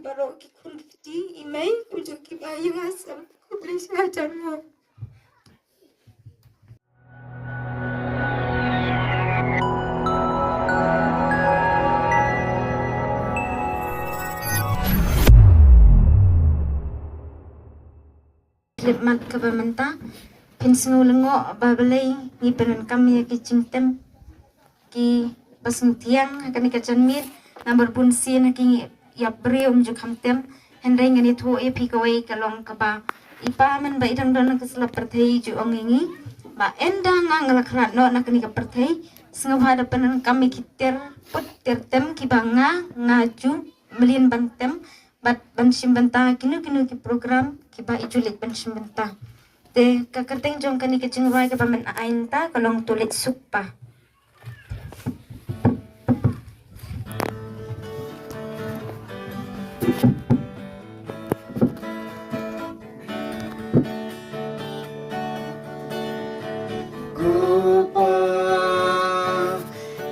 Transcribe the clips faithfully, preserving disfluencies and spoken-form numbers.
baroh ki khun ki kti, i mei kumjuh ki ba ïing ha sem. Khublei shibun. Khyllipmat kaba mynta, phin sngew lyngngoh ba balei ngi pyndonkam ïa ki jingtem kiba sngewthiang ha kane ka janmiet, namar bun sien ha ki ngi ïap briew ym ju kham tem. Hynrei ngan ïathuh ïa phi kawei ka long kaba i pa mynba i dang don ha ka sla pyrthei ju ong ïa ngi ba ynda nga nga la khrad noh na kane ka pyrthei, sngewbha da pyndonkam ïa ki tiar put tiar tem kiba nga nga ju mlien ban tem bad ban shim bynta kino kino ki program kiba i ju leit ban shim bynta. Te ka kyrteng jong kane ka jingrwai kaba men ai mynta ka long To Leit Suk Pa. Ko Pa,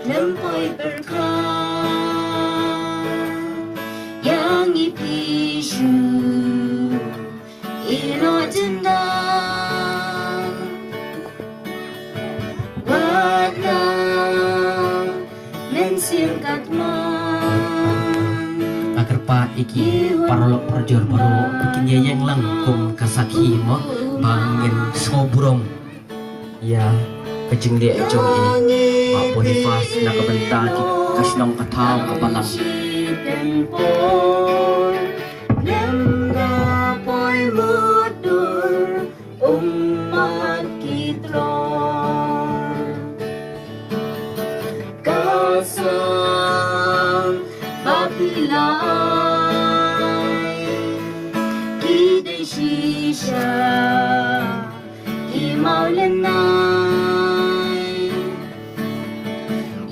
lem poi pyrkhat ïa ngi phi shuh. Ïa la jingdang wat la mynsiem katman. Nga kyrpad ïa ki paralok parajor baroh ba kin ïeng lang kum ka sakhi mo ba ngin sngewburom ïa ka jingleh jong i Bah Boniface na ka bynta ki ka shnong ka thaw ka balang. Lem da poi mutdur ummat ki thlor. Ka sam ba phi la ai ki dei shisha ki maw lyngngai.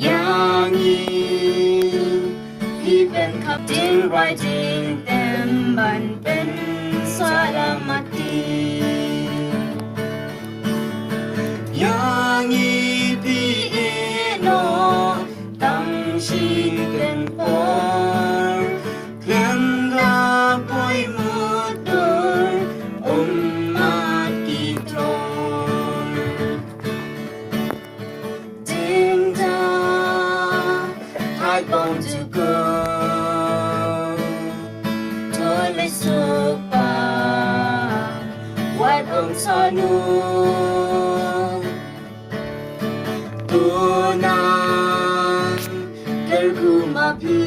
Ïa ngi phi pynkhap jingrwai jingtem ban pynsalamat. Ïa ngi phi ïeh noh tang shi tyngkor. Khlem da poi mutdur ummat ki thlor. Jingthaw thait bom jukut. To leit suk Pa wat ym sanu. To nang kyrkhu ma phi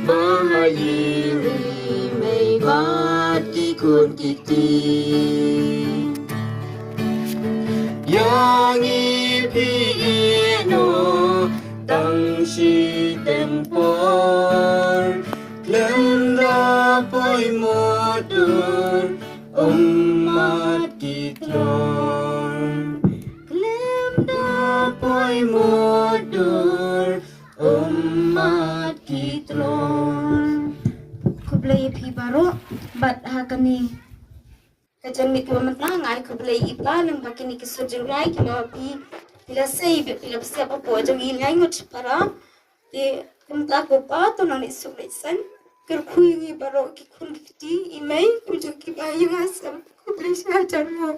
ba ha ïing i mei bad ki khun ki kti. Ïa ngi phi ïeh noh tang shi tyngkor. Khlem da poi mutdur ummat ki thlor. Khlem da poi mutdur ummat ki thlor. Khublei ïa phi baroh bad ha kane ka janmiet kaba mynta nga ai khublei ïa i Pa lyngba kine ki sur jingrwai kiba phi phi la sei bad phi la pynshai hapoh jong i, nga ai ngut shipara. Te kumta ko Pa to nang leit suk leit saiñ. Kyrkhu ïa ngi baroh ki khun ki kti, i mei kumjuh ki ba ïing ha sem. Khublei shibun.